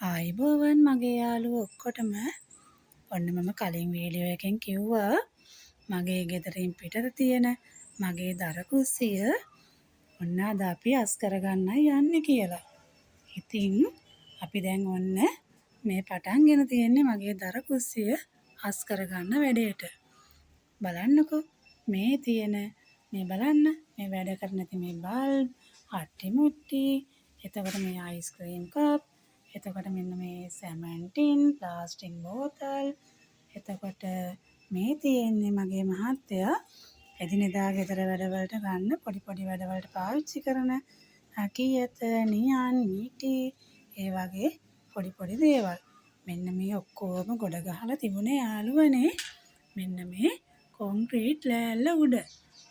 ආයුබෝවන් මගේ යාළුවෝ ඔක්කොටම. ඔන්න මම කලින් වීඩියෝ එකෙන් කිව්වා මගේ ගෙදරින් පිටත තියෙන මගේ දර කුස්සිය ඔන්න අද අපි අස් කරගන්නයි යන්නේ කියලා. ඉතින් අපි දැන් ඔන්න මේ පටන්ගෙන තියෙන්නේ මගේ දර කුස්සිය අස් කරගන්න වැඩේට. බලන්නකෝ මේ තියෙන මේ බලන්න මේ වැඩ කරන ඉතින් මේ බල්බ්, අට්ටි මුට්ටි, එතකොට මේ අයිස්ක්‍රීම් කප්, එතකොට මෙන්න මේ සැමන් ටින්, ප්ලාස්ටික් බෝතල්, එතකොට මේ තියෙන්නේ මගේ මහත්තයා එදිනෙදා ගෙදර වැඩවලට ගන්න පොඩි පොඩි වැඩවලට පාවිච්චි කරන කීයත, නියන්, මිටි ඒ වගේ පොඩි පොඩි දේවල්. මෙන්න මේ ඔක්කොම ගොඩ ගහලා තිබුණේ යාළුවනේ මෙන්න මේ කොන්ක්‍රීට් ලෑල්ල උඩ.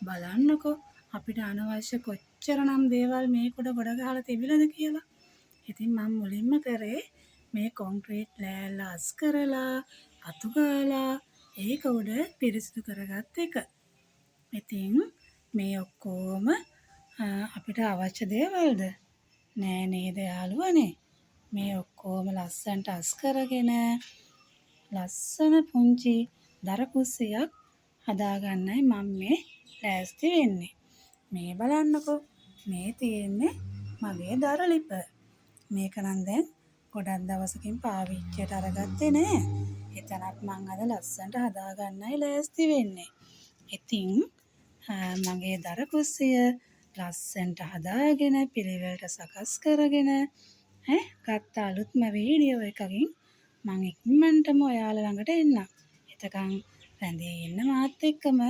බලන්නකෝ අපිට අනවශ්‍ය කොච්චරනම් දේවල් මේක උඩ ගොඩ ගහලා තිබිලාද කියලා. ඉතින් මං මුලින්ම කරේ මේ කොන්ක්‍රීට් ලෑල්ල අස් කරලා අතු ගාලා ඒක උඩ පිරිසිදු කරගත්ත එක. ඉතින් මේ ඔක්කොම අපිට අවශ්‍ය දේවල්ද? නෑ නේද යාළුවනේ. මේ ඔක්කොම ලස්සනට අස් කරගෙන ලස්සන පුංචි දර කුස්සියක් හදාගන්නයි මම මේ ලෑස්ති වෙන්නේ. මේ බලන්නකෝ මේ තියෙන්නේ මගේ දර ලිප. මේක නම් දැන් ගොඩක් දවසකින් පාවිච්චියට අරගත්තේ නෑ. එතනත් මං අද ලස්සනට හදාගන්නයි ලෑස්ති වෙන්නේ. ඉතින් මගේ දර කුස්සිය ලස්සනට හදාගෙන පිළිවෙලට සකස් කරගෙන ගත්ත අලුත්ම වීඩියෝ එකකින් මං ඉක්මනටම ඔයාලා ළඟට එන්නම්. එතකන් රැඳී ඉන්න මාත් එක්කම.